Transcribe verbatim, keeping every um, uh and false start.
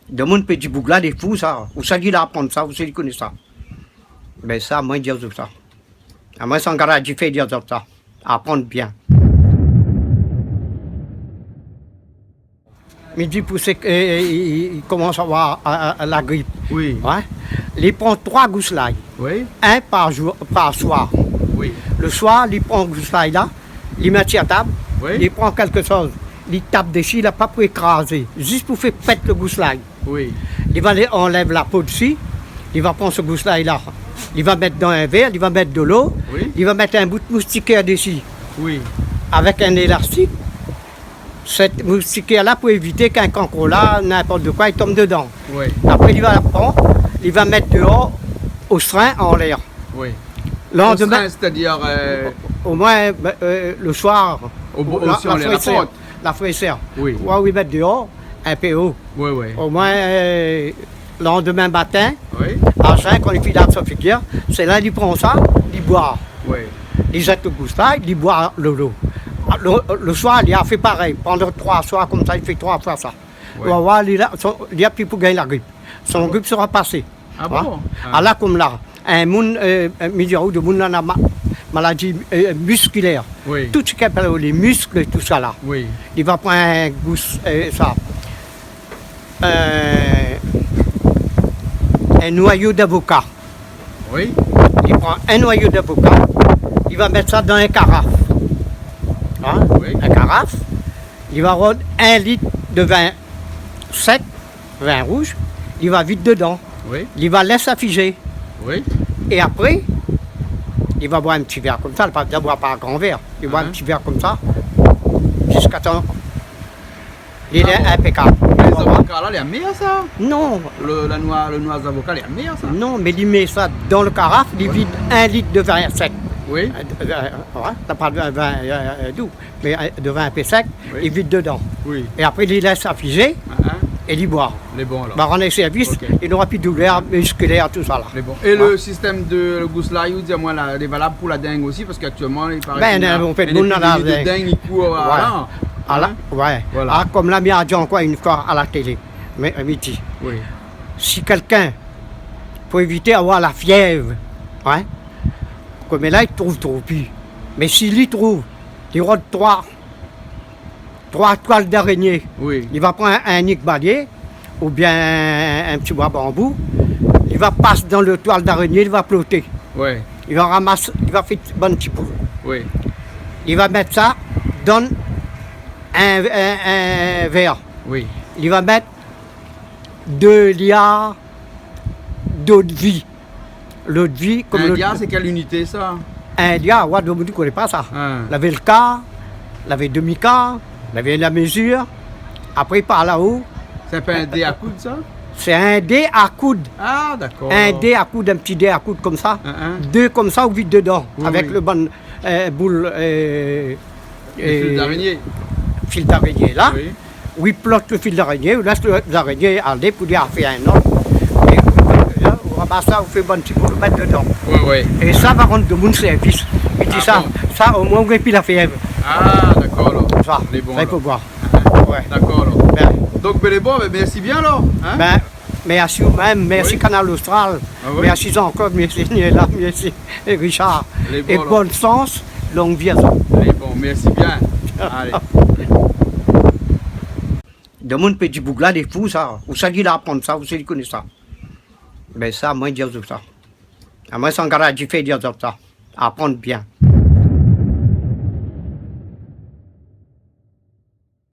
Domoun pé di boug-la lé fou sa. Ousa li la aprann sa, ousa li koné sa? Bin sa, moin di azot sa. Amoin, san gard a difé, di azot sa. Aprann bien. Midi pou sé, é, é, i, i komans avoir, a, a, la grip. Oui. Oué. Li pran troi gous lay. Oui. In par zour, par soir. Oui. Le soir, li pran gous lay la, li mèt si la tab, oui, li pran kèlke shoz, li tap dési, la pa pou ékrazé, zis pou fé fèt le gous lay. Oui. Li va alé anlèv la po dési, li va pran se gous lay la, li va mèt dan in vèr, li va mèt dolo, oui, li va mèt in bout moustiquaire dési. Oui. Avèk in élastik, sèt moustiquaire la pou évité k'in kankola, ninport de koi, i tonm dedan. Oui. Apré, li va pran, li va mèt déor o srin anlèr. Oui. Landmin, o srin, sétadir, euh, omoin, bin, euh, le soir, o bo-, la, osi, la anlèr la fréshèr, port. La fréshèr. Oui. Ou va mèt déor, in pé o. Oui, oui. Omoin, euh, landmin matin, oui, a zink, kan li fine lav son figir, sé la li pran sa, li boir. Oui. Li zèt le gous la, li boir dolo. Le, le soir, li la fé parèy. Pandan troi soir konmsa, li fé troi foi sa. Oui. Ou va oir, li la, son, li la pi pou gingn la grip. Son grip sera pasé. Ah bon? Hein? Ah. Ala konm la, in moun, euh, euh, mi di aou, demoun la na ma-, maladi, euh, miskilèr. Oui. Tout sak i apèl lé misk, tousala. Oui. Li va pran in gous, euh, sa. Euh, in noyo d'avoka. Oui. Li pran in noyo d'avoka, li va mèt sa dan in karaf. Hein? Oui. In karaf. Li va rod in lit de vin sèk, vin rouz, li va vid dedan. Oui. Li va lès afizé. Oui. É apré, li va boir in ti vèr konmsa, li va pa boir par gran vèr. Li boir in ti vèr konmsa, ziska tan li lé inpékab. Ah bon. Mé zavoka la, lé amèr sa? Non. Le, la noi, le noi zavoka, lé amèr sa? Non, mé li mèt sa dan le karaf, li vid in lit de vin sèk. Oui. Euh, euh, oué, sa pa de vin, euh, euh, dou. Mé, euh, de vin in pé sèk, oui, li vid dedan. Oui. É apré, li lès afizé, ah, ah, é li boir. Lé bon, alor. Va rann sèrvis, ok, li nora pi doulèr miskilèr, tousala. Lé bon. É le sistèm de le gous lay, ou di amoin la, lé valab pou la ding osi, parske aktièlman, i paré k'i na, bin, euh, on fé, i na pi de ding, i kour, oué, voilà. Ala, hein? Voilà. Ah, konm la mi la di ankor in foi a la télé, mé, euh, mi di, oui, si kèlkin, pou évité avoir la fièv, hein, konm la, li trouv, trouv pi. Mé si li trouv, li rod troi, troi toil d'arényé. Oui. Li va pran in, in nik balié, oubien in, in ti boi banbou. Li va pas dan le toil d'arényé, li va ploté. Oui. Li va ramas, li va fé bann ti boul. Oui. Li va mèt sa dan in, in, in vèr. Oui. Li va mèt dé liar d'odvi. Lodvi, konm... In liar, sé kèl inité sa? In liar, oué, domoun i koné pa sa. Ah. Lavé le kar, lavé demi-kar, lavé la mezir. Apré, par la-o. Sé pa in dé a koud, sa? Sé in dé a koud. Ah, dakor. In dé a koud, in ti dé a koud konmsa. Ah, ah. Dé konmsa, ou vid dedan, oui, avèk le bann, euh, boul, euh, le fil d'arényé. Fil d'arényé la. Oui. Ou i plot le fil d'arényé, ou lès le, l'arényé alé pou li fé in ot. É, euh, la, ou ramas sa, ou fé bann ti boul, ou mèt dedan. Oui, oui. É sa va rann demoun sèrvis. Ah bon? Li di sa, sa, omoin, ou gingn pi la fièv. Ah, dakor, alor. Sa, lé bon, sa, i fo boir. Oué. Dakor, alor. Bin. Donk, bin, lé bon, bin, mèrsi bien, alor, hein? Bin, mèrsi ou mèm, mèrsi, oui, Kanal Austral. Ah oui? Mèrsi Jean-Claude, mèrsi Niela, mèrsi Richard. Lé bon, alor. É bone shans, long vi azot. Lé bon, mèrsi bien. Alé. Demoun pé di boug-la lé fou sa. Ousa li la aprann sa, ousa li koné sa? Bin sa, moin di azot sa. Amoin, san gard a difé, di azot sa. Aprann bien.